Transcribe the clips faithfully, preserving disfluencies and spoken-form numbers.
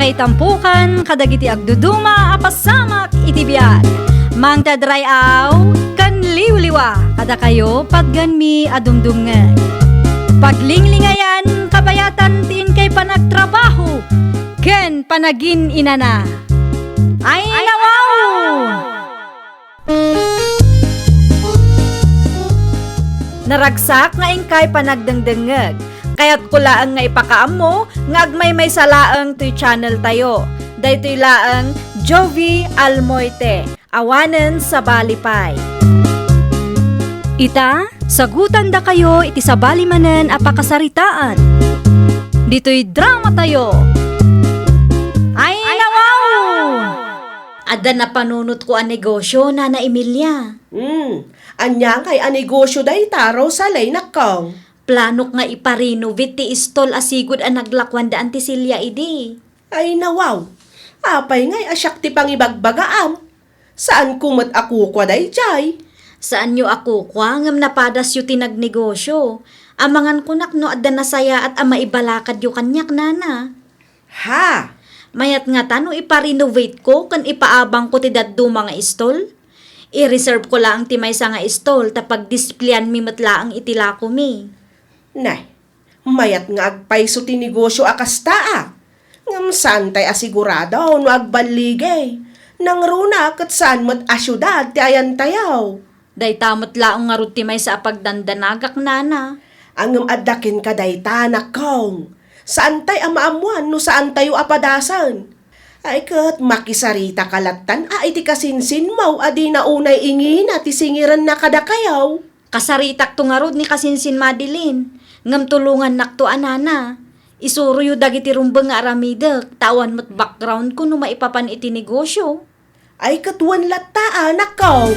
Ay tampukan kadagiti agduduma a pasamak iti biag. Mangted ray-aw ken liwliwa kadakayo patgenmi a dumdumngeg. Paglinglingayan kabayatan ti inkay panagtrabaho ken panagin-inana. Ay, nawaw! Naragsak nga inkay panagdengdengngeg. Kayatko laeng nga ipakaammo nga agmaymaysa laeng toy channel tayo. Daytoy laeng Jovi Almoite, awanen sabali pay. Ita, sagutandakayo iti sabali manen a pakasaritaan. Ditoy drama tayo. Ay, nawaw! Adda napanunotko a negosyo, Nana Emilia. Hmm, ania ngay a negosyo dayta, Rosalie, nakkong? Planok nga ipa-renovate ti istol a sigud a naglakuan da Auntie Celia idi. Ay, nawaw. Apay ngay a siak ti pangibagbagaam? Saanko met a kukua daydiay? Saanyo a kukua ngem napadasyo ti nagnegosyo. Amangan kunak no adda nasayaat a maibalakadyo kaniak, Nana. Ha? Mayat ngata no ipa-renovateko ken ipaabangko ti dadduma nga istol? I-reserveko laeng ti maysa nga istol ta pagdispleanmi met laeng iti lakomi. Nay, mayat nga agpayso ti negosyo a kasta a. Ngem saantay a sigurado no agballigay. Nangruna ket saan met a siudad ti ayantayo. Dayta met laeng ngarud ti maysa a pagdandanagak, Nana. Ngem adda kenka dayta, nakkong. Saantay a maammuan no saantayo a padasen. Ay ket makisaritak lattan a iti kasinsinmo a dina unay ingina ti singirenna kadakayo. Kasaritakto ngarud ni kasinsin Madeline, ngem tulongannakto a, Nana. Isuroyo dagiti rumbeng nga aramidek, ta awan met backgroundko no maipapan iti negosyo. Ay, ket wen latta, anakko.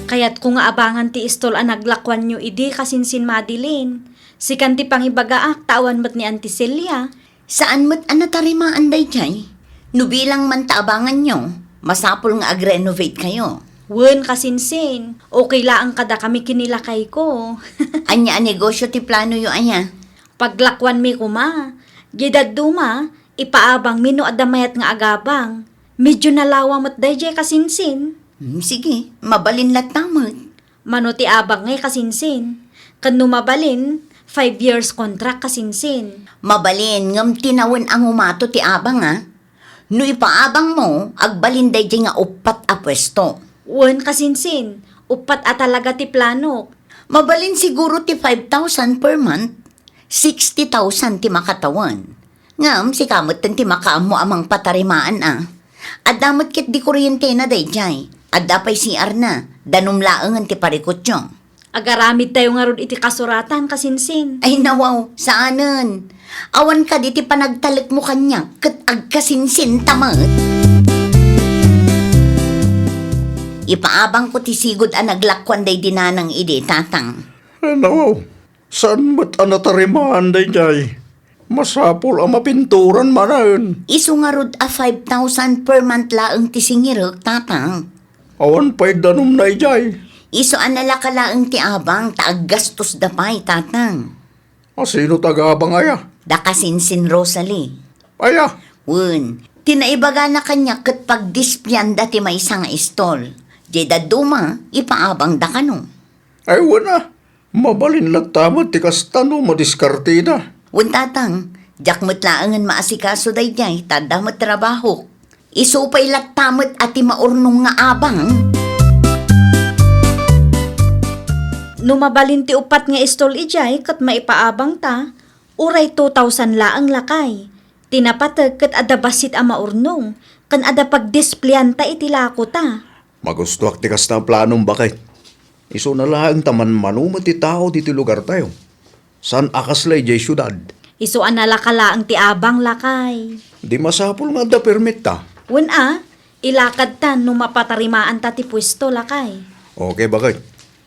Kayatko nga abangan ti istol a naglakuanyo idi, kasinsin Madeline. Sikan ti pangibagaak, ta awan met ni Auntie Celia. Saan met a natarimaan daydiay? No bilang man ta abanganyo, masapul nga agrenovate kayo. Wen, kasinsin, okay laeng kadakami ken ni lakayko. Ania a negosyo ti planoyo aya? Paglakuanmi koma, diay dadduma, ipaabangmi no adda mayat nga agabang. Medyo nalawa met daydiay, kasinsin. Hmm, sige, mabalin latta met. Mano ti abang ngay, kasinsin? Ken no mabalin, five years contract, kasinsin. Mabalin, ngem tinawen a ngumato ti abang, a. No ipaabangmo, agbalin daydiay nga uppat a puesto. Wen, kasinsin, uppat a talaga ti planok. Mabalin siguro ti five thousand per month, sixty thousand ti makatawen. Ngem sika metten ti makaammo a mangpatarimaan a. Adda met ketdi kuryentena daydiay. Adda pay C R na, danum laengen ti parikutyo. Agaramidtayo ngarud iti kasuratan, kasinsin. Ay, nawaw, saanen. Awan kadi ti panagtalekmo kaniak ket agkasinsinta met. Ipaabangko ti sigud a naglakuan daydi nanang idi, tatang. Ay, nawaw. Saan met a natarimaan daydiay? Masapul a mapinturan manen. Isu ngarud a five thousand per month laeng ti singirek, tatang. Awan pay danumna idiay. Isu a nalaka laeng ti abang ta aggastos da pay, tatang. A sino ti agabang aya? Da kasinsin Rosalie. Aya? Wen, ti naibagana kaniak ket pagdispleanda ti maysa nga istol. Diay dadduma, ipaabangda kano. Ay, wen a. Mabalin latta met ti kasta no madiskarteda. Wen, tatang, diak met laengen maasikaso daydiay, ta adda met trabahok. Isu pay latta met a ti maurnong nga abang. No mabalin ti uppat nga istol idiay ket maipaabangta, uray two thousand laeng, lakay. Ti napateg ket adda bassit a maurnong, ken adda pagdispleanta iti lakota. Magustoak ti kasta a planom, baket. Isuna laeng ta manmano met ti tao ditoy lugartayo. Saan a kasla idiay siudad. Isu a nalaka laeng ti abang, lakay. Di masapul nga adda permitta. Wen a, ilakadta no mapatarimaanta ti puesto, lakay. Okay, baket.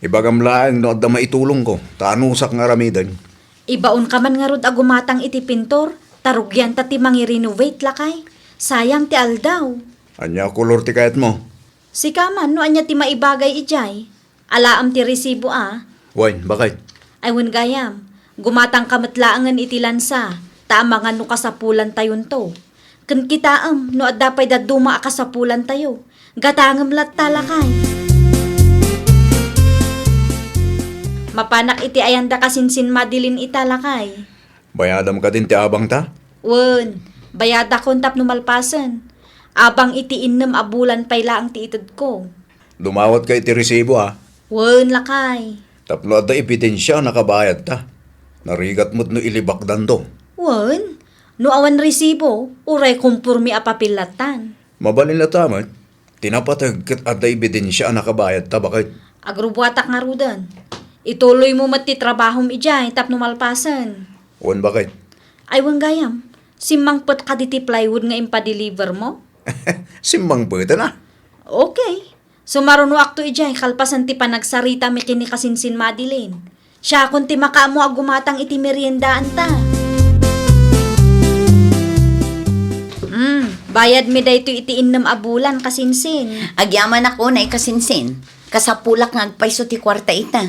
Ibagam laeng no adda maitulongko, ta anusak nga aramiden. Ibaonka man ngarud a gumatang iti pintor, ta rugianta ti mangi-renovate, lakay. Sayang ti aldaw. Ania a kolor ti kayatmo? Sika man, no ania ti maibagay idiay. Alaem ti resibo a. Wen, baket. Ay, wen gayam. Gumatangka met laengen iti lansa. Ta amangan no kasapulantayonto. Ken kitaem no adda pay dadduma a kasapulantayo. Gatangem latta, lakay. Mapanak iti ayanda kasinsin Madeline ita, lakay. Bayadam kadin ti abangta? Wen, bayadakon tapno malpasen. Abang iti innem a bulan pay laeng ti itedko. Dumawatka iti resibo, a? Wen, lakay. Tapno adda ebidensia a nakabayadta. Narigat met no ilibakdanto. Wen, no awan resibo, uray komporme a papel lattan. Mabalin latta met. Ti napateg ket adda ebidensia a nakabayadta, baket. Agrubuatak ngaruden. Ituloymo met ti trabahom idiay tapno malpasen. Wen, baket. Ay, wen gayam. Simmangpet kadi ti plywood nga impadelivermo? Simmangpeten, a? Okay. Sumarunoakto idiay kalpasan ti panagsaritami ken ni kasinsin Madeline. Siakon ti makaammo a gumatang iti meriendaanta. Hmm, bayadmi daytoy iti innem a bulan, kasinsin. Agyamanak unay, kasinsin. Kasapulak nga agpayso ti kuarta ita.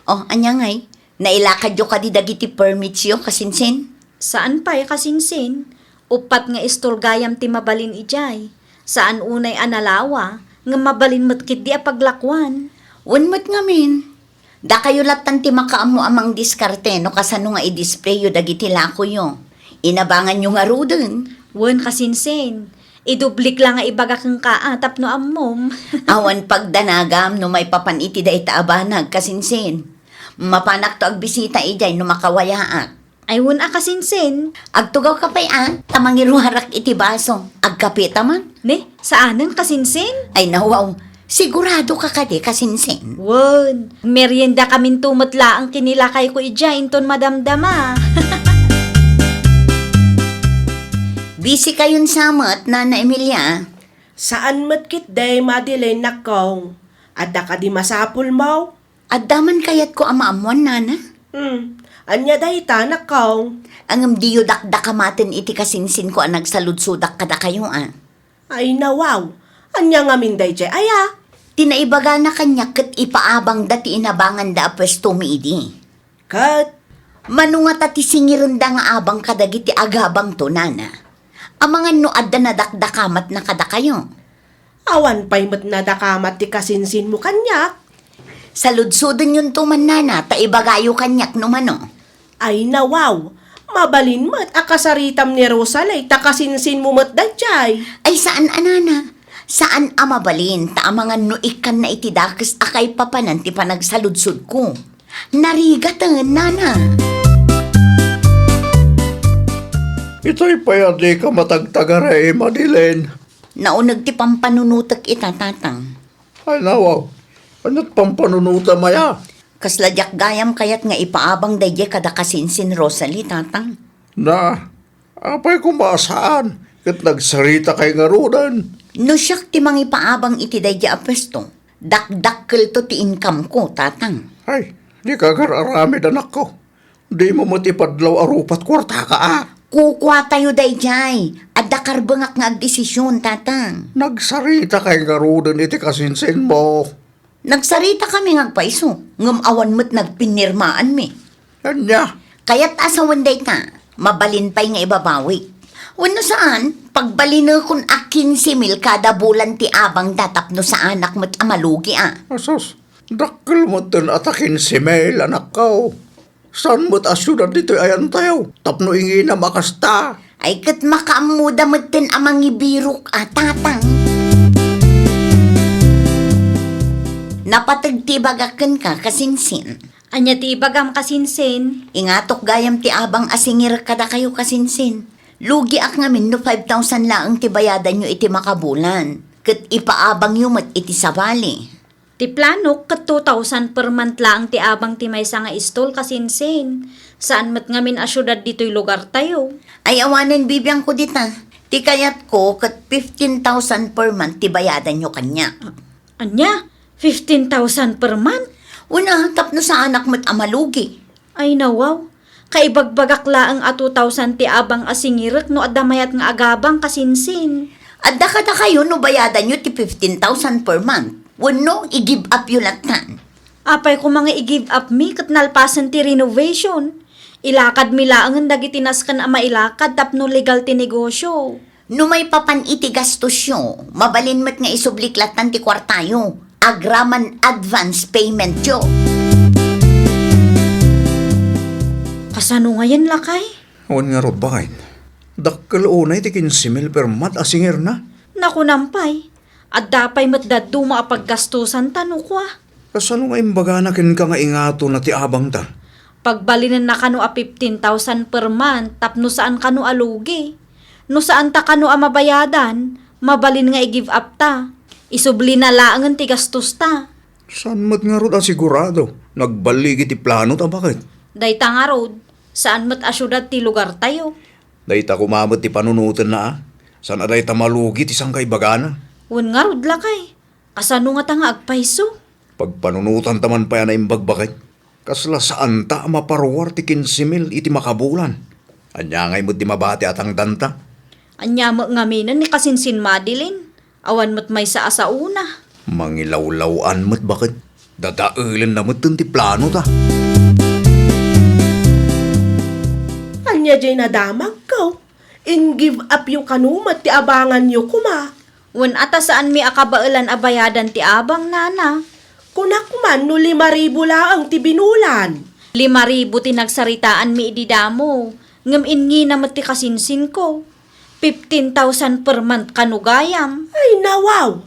Oh, ania ngay? Nailakadyo kadi dagiti permitsyo, kasinsin? Saan pay, kasinsin. Uppat nga istol gayam ti mabalin idiay. Saan unay a nalawa, ngem mabalin met ketdi a paglakuan. Wen met ngamin, dakayo lattan ti makaammo a mangdiskarte no kasano nga idisplayo dagiti lakoyo. Inabanganyo ngaruden. Wen, kasinsin. Idublik la nga ibaga kenka, a, tapno ammom. Awan pagdanagam no maipapan iti dayta a banag, kasinsin. Mapanakto agbisita idiay no makawayaak. Ay, wen a, kasinsin. Agtugawka pay, a, ta mangiruarak iti baso. Agkapeta man? Ne, saanen, kasinsin? Ay, nawaw. Siguradoka kadi, kasinsin? Wen, meriendakaminto met laeng ken ni lakayko idiay inton madamdama. Busy kayon sa met, Nana Emilia? Saan met ketdi, Madeline, nakkong. Adda kadi masapulmo? Adda man kayatko a maammuan, nana. Hmm. Ania dayta, nakkong? Ngem diyo dakdakamaten iti kasinsinko a nagsaludsodak kadakayo, a. Ay, nawaw. Ania ngamin daydiay aya? Ti naibagana kaniak ket ipaabangda ti inabanganda a puestomi idi. Ket? Mano ngata ti singirenda nga abang kadagiti agabangto, nana? Amangan no adda nadakdakamatna kadakayo. Awan pay met nadakamat ti kasinsinmo kaniak. Saludsodenyonto man, nana, ta ibagayo kaniak no mano. Ay, nawaw. Mabalin met a kasaritam ni Rosalie ta kasinsinmo met daydiay. Ay, saan a, nana. Saan a mabalin ta amangan no ikkanna iti dakes a kaipapanan ti panagsaludsodko. Narigaten, nana. Itoy pay a dika matagtagari, Madeline. Nauneg ti pampanunotek ita, tatang. Ay, nawaw. Ania't pampanunotam aya? Kasla diak gayam kayat nga ipaabang daydiay kada kasinsin Rosalie, tatang. Na, apay koma a saan, ket nagsaritaka ngaruden. No siak ti mangipaabang iti daydiay a puesto, dakdakkelto ti income-ko, tatang. Ay, dika agar-aramid, anakko. Dimo met ipadlaw a rupat kuartaka, a? Kukuatayo daydiay. Adda karbengak nga agdesision, tatang. Nagsaritaka ngaruden iti kasinsinmo. Nagsaritakami nga agpayso, ngem awan met nagpinirmaanmi. Ania? Kayat a sawen dayta, mabalin pay nga ibabawi. Wenno saan, pagbalinekon a kinse mil kada bulan ti abangda tapno saanak met a malugi, a. Asus, dakkel metten a ta kinse mil, anakko. Saan met a siudad ditoy ayantayo tapno inginam a kasta? Ay, ket makaammoda metten a mangibirok a, tatang. Napateg ti ibagak kenka, kasinsin. Ania ti ibagam, kasinsin? Ingatok gayam ti abang a singirek kadakayo, kasinsin. Lugiak ngamin no five thousand laeng ti bayadanyo iti makabulan, ket ipaabangyo met iti sabali. Ti planok ket two thousand per month laeng ti abang ti maysa nga istol, kasinsin. Saan met ngamin a siudad ditoy lugartayo. Ay, awanen bibiangko dita. Ti kayatko ket fifteen thousand per month ti bayadanyo kaniak. Ania? Fifteen thousand per month? Una, tapno saanak met a malugi. Ay, nawaw. Kaibagbagak laeng a two thousand ti abang a singirek no adda mayat nga agabang, kasinsin. Adda kadakayo no bayadanyo ti fifteen thousand per month. Wenno, i-give up yo lattan. Apay koma nga i-give up mi ket nalpasen ti renovation. Ilakadmi laengen dagiti nasken a mailakad tapno legal ti negosyo. No maipapan iti gastosyo, mabalin met nga isublik lattan ti kuartayo, agraman advance paymentyo. Kasano ngayen, lakay? Awan ngarud, baket. Dakkel unay ti kinse mil per month a singirna. Nakunam pay, adda pay met dadduma a paggastosanta no kua. Kasano nga imbagana kenka nga ingatonna ti abangta? Pagbalinenna kano a fifteen thousand per month tapno saan kano a lugi. No saanta kano a mabayadan, mabalin nga i-give up ta. Isublina laengen ti gastosta. Saan met ngarud a sigurado? Nagballigi ti planota, baket. Dayta ngarud, saan met a siudad ti lugartayo. Dayta koma met ti panunotenna, a. Saan a dayta malugi ti sangkaibagana. Wen ngarud, lakay. Kasano ngata nga agpayso? Pagpanunotanta man pay a naimbag, baket. Kasla saanta a maparuar ti kinse mil iti makabulan. Ania ngay met ti mabati a tangdanta? Ania met ngaminen ni kasinsin Madeline? Awan met maysa a saona. Mangilawlaw-an met, baket. Dadaelenna metten ti planota. Ania diay nadamagko? In-give up yo kano met ti abanganyo koma. Wen a ta saanmi a kabaelan a bayadan ti abang, nana. Kunak man no lima ribu laeng ti binulan. Lima ribu ti nagsaritaanmi idi damo, ngem ingina met ti kasinsinko. Fifteen thousand per month kano gayam. Ay, nawaw!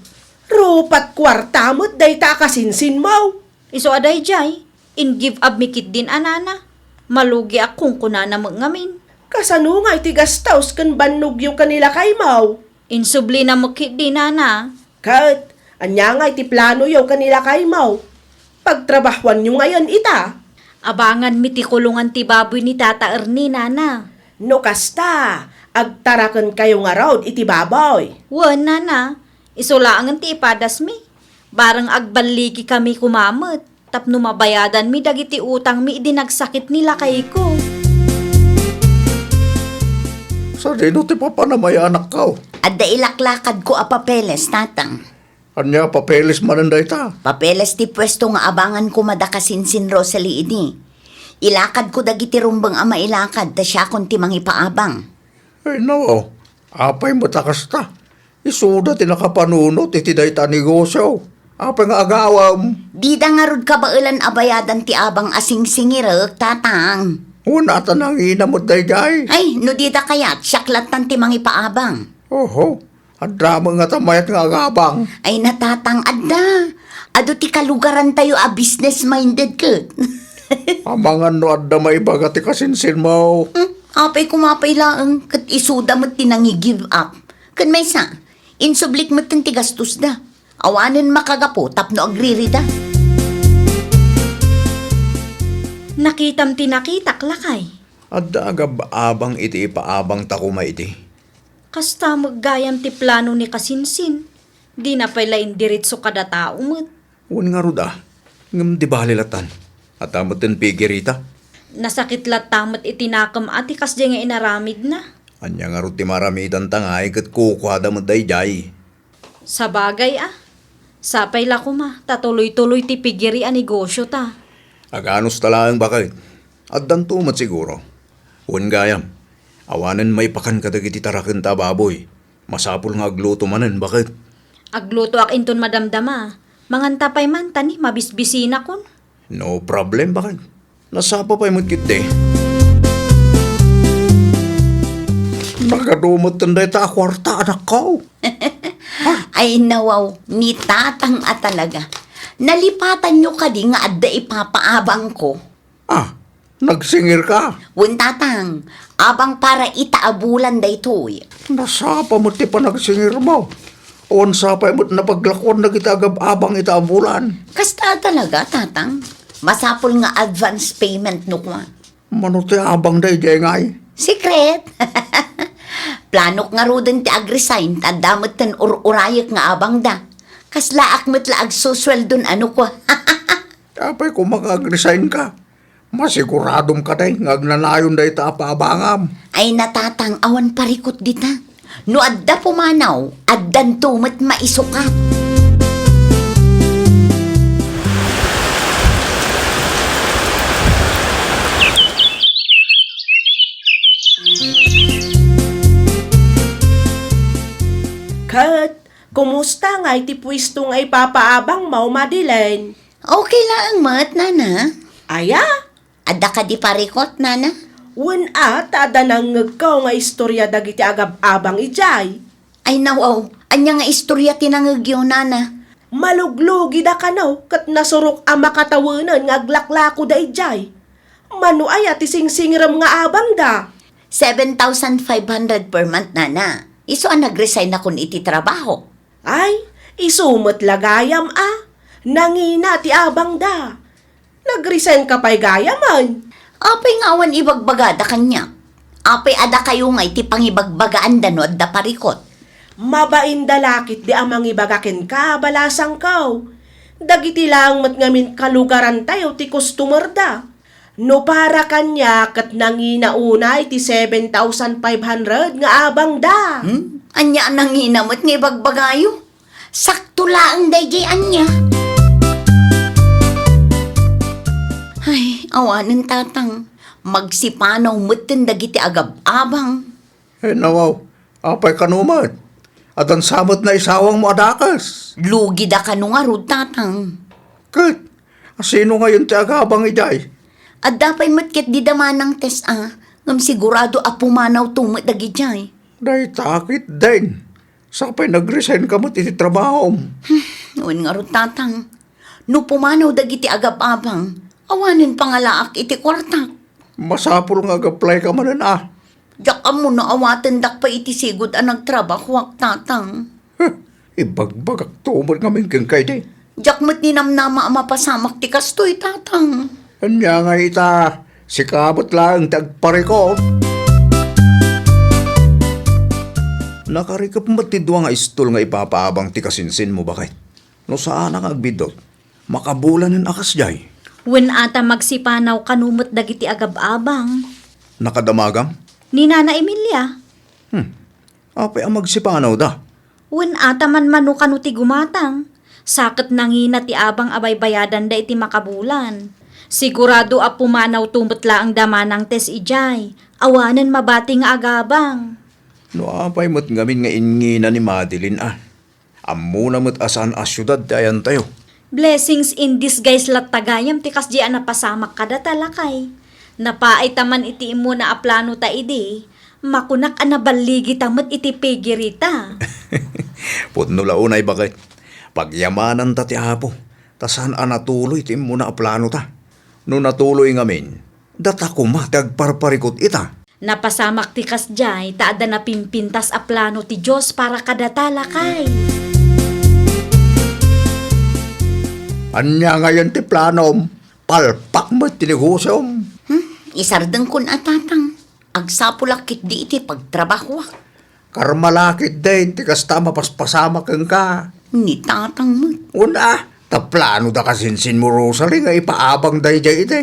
Rupat kuarta met dayta a kasinsinmo. Isu a daydiay, in-give up mi ketdin a nana. Malugiak kunkunana met ngamin. Kasano ngay ti gastos ken bannogyo ken ni lakaymo? Insublina met ketdi, nana. Ket, ania ngay ti planoyo ken ni lakaymo? Pagtrabahoanyo ngayen ita? Abanganmi ti kulongan ti baboy ni Tata Ernie, nana. No kasta, agtarakenkayo ngarud iti baboy. Wen, nana, isu laengen ti ipadasmi. Bareng agballigikami koma met tapno mabayadanmi dagiti utangmi idi nagsakit ni lakayko. Sadino ti papanam, anakko? Adda ilaklakadko a papeles, tatang. Ania a papeles manen dayta? Papeles ti puesto nga abangan koma da kasinsin Rosalie idi. Ilakadko dagiti rumbeng a mailakad ta siakon ti mangipaabang. Ay, no. Apay met a kasta? Isuda ti nakapanunot iti dayta a negosio. Apay nga agawem? Dida ngarud kabaelan a bayadan ti abang a singsingirek, tatang. Wen a ta nangina met daydiay. Ay, no dida kayat, siak lattan ti mangipaabang. Oho. Adda met ngata mayat nga agabang? Ay, natatang, adda. Adu ti kalugarantayo a business-minded ket. Amangan no adda maibaga ti kasinsinmo. Hmm, apay koma pay laeng, ket isuda met ti nangi-give up. Ken maysa, insublik metten ti gastosda. Awanen makagapu tapno agririda. Nakitam ti nakitak, lakay. Adda agab-abang iti ipaabangta koma idi. Kasta met gayam ti plano ni kasinsin. Dina pay la indiretso kada tao met. Wen ngarud a, ngem di bale lattan. Adda metten pigirita. Nasakit latta met iti nakem a ti kasdiay nga inaramidna. Ania ngarud ti maaramidanta ngay ket kukuada met daydiay? Sabagay a, sapay la koma ta tuloy-tuloy ti pigiri a negosiota. Aganusta laeng, baket. Addanto met siguro. Wen gayam, awanen maipakan kadagiti tarakenta a baboy. Masapul nga agluto manen, baket. Aglutoak inton madamdama. Manganta pay man, ta ni mabisbisinakon. No problem, baket. Nasapa pay met ketdi. Nagadu metten dayta a kuarta, anakko. Ay, nawaw, ni tatang a talaga. Nalipatanyo kadi nga adda ipapaabangko? Ah, nagsingirka? Wen, tatang, abang para ita a bulan daytoy. Nasapa met ti panagsingirmo. Awan sapay met napaglakuan dagiti agab-abang ita a bulan. Kasta talaga, tatang. Masapul nga advance payment no kua. Mano ti abang daydiay ngay? Secret. Planok ngaruden ti agresign, ta adda metten ur-urayek nga abangda. Kaslaak met la agsusueldon a no kua. Apay koma nga agresignka? Masiguradom kadi nga agnanayon dayta a paabangam. Ay, natatang, awan parikut dita. No adda pumanaw, addanto met maisukat. Kumusta ngay ti puesto nga ipapaabangmo, Madeline? Okay laeng met, Nana. Aya? Adda kadi parikot, Nana? Wen a, ta adda nangngegko nga istorya dagiti agab-abang idiay. Ay, nawaw, ania nga istorya ti nangngegyo, Nana? Maluglugida kano ket nasurok a makatawenen nga aglaklakoda idiay. Mano aya ti singsingrem nga abangda? Seven thousand five hundred per month, Nana. Isu a nagresign nakon iti trabaho. Ay, isu met la gayam a. Nangina ti abangda. Nagresign ka pay gayamen. Apay nga awan ibagbagada kaniak? Apay a dakayo ngay ti pangibagbagaanda no adda parikot? Mabainda la ketdi a mangibaga kenka, balasangko. Dagiti laeng met ngamin kalugarantayo ti customerda. No para kaniak ket nangina unay ti seven thousand five hundred nga abangda. Hmm? Ania a nangina met nga ibagbagayo? Sakto laeng daydiay ania. Ay, awanen, Tatang. Magsipanaw metten dagiti agab-abang. Ay, nawaw, apay kano met? Addan sa met naisawangmo a dakes. Lugida kano ngarud, Tatang. Ket, asino ngayon ti agabang idiay? Adda pay met ketdi da Manang Tess a, ngem sigurado a pumanawto met dagidiay. Dayta ketdin. Sapay nagresign ka met iti trabahom. Hmm, wen ngarud, Tatang. No pumanaw dagiti agab-abang, awanen pangalaak iti kuartak. Masapul nga ag-apply ka manen a. Diak ammo no awatendak pay iti sigud a nagtrabahoak, Tatang. Huh, ibagbagakto met ngamin kenka idi. Diak met ninamnama a mapasamak ti kastoy, Tatang. Ania ngay ita, sika met laeng ti agparikot. Nakarikep met ti dua nga istol nga ipapaabang ti kasinsinmo, baket. No saanak nga agbiddut, makabulanen a kasdiay. Wen a ta magsipanaw kano met dagiti agab-abang. Nakadamagam? Ni Nana Emilia. Hmm. Apay a magsipanawda? Wen a ta manmano kano ti gumatang. Sa ket nangina ti abang a baybayadanda iti makabulan. Sigurado a pumanawto met laeng da Manang Tess idiay. Awanen mabati nga agabang. No apay met ngamin nga ingina ni Madeline a. Ammona met a saan a siudad ti ayantayo. Blessings in disguise latta gayam ti kasdiay a napasamak kadata, lakay. Napaayta man iti immuna a planota idi, makunak a naballigita met iti pigirita. Pudno la unay, baket. Pagyamananta ti Apo, ta saan a natuloy ti immuna a planota. No natuloy ngamin, data koma ti agparparikot ita. Napasamak ti kasdiay ta adda napimpintas a plano ti Dios para kadata, lakay. Ania ngayen ti planom? Palpak met ti negosiom. Hmm, isardengkon a, Tatang. Agsapulak ketdi iti pagtrabahoak. Karma la ketdin ti kasta a mapaspasamak kenka. Ni Tatang met. Wen a, ta planoda kasinsinmo, Rosalie, nga ipaabang daydiay idi.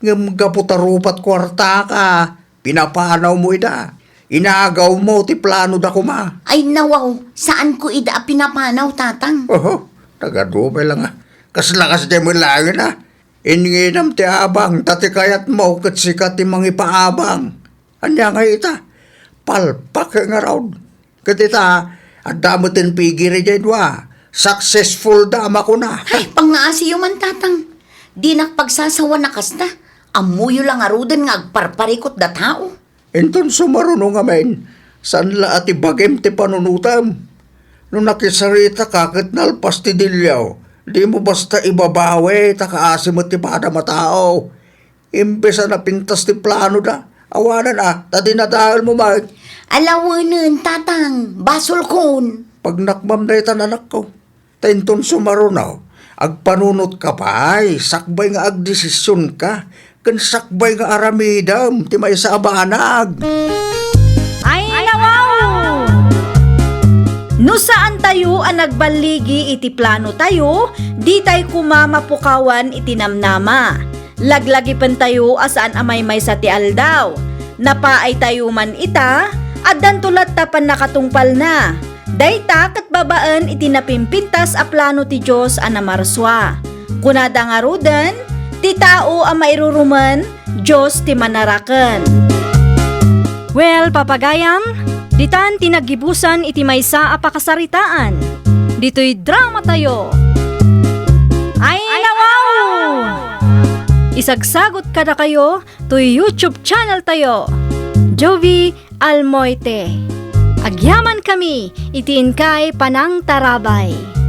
Ngem gapu ta rupat kuartaka, pinapanawmo ida. Inagawmo ti planoda koma. Ay, nawaw, saanko ida a pinapanaw, Tatang. Oho, nagadu pay la nga. Kasla kasdiay met laengen a. Inginam ti abang, ta ti kayatmo ket sika ti mangipaabang. Ania ngay ita? Palpak ngarud. Ket ita, adda met ti pigiri diay dua. Successful da a makuna. Ay, pangngaasiyo man, Tatang. Dinak pagsasawan a kasta. Ammoyo la ngaruden nga agparparikot da tao. Inton sumaruno ngamin, saan la a ti bagim ti panunotem. No nakisarita ka ket nalpas ti dilio, dimo basta ibabawi ta kaasi met ti padam a tao. Imbes a napintas ti planoda, awanan a, ta dinadaelmo met. Alawenen, Tatang, basolkon. Pagnakmam daytan, anakko. Ta inton sumaruno, agpanunotka pay, sakbay nga agdesisionka, ken sakbay nga aramidem ti maysa a banag. Ay, nawaw! No saantayo a nagballigi iti planotayo, ditay koma mapukawan iti namnama. Laglagipentayo a saan a maymaysa ti aldaw. Napaaytayo man ita, addanto latta pannakatungpalna. Dayta ket babaen iti napimpintas a plano ti Dios a namarsua. Kunada ngaruden, ti tao a mairurumen, Dios ti manaraken. Well, papagayam, Ditan ti naggibusan iti maysa a pakasaritaan. Ditoy dramatayo. Ay, nawaw! Isagsagot kadakayo toy YouTube channel tayo, Jovie Almoite. Agyamankami iti inkay panangtarabay.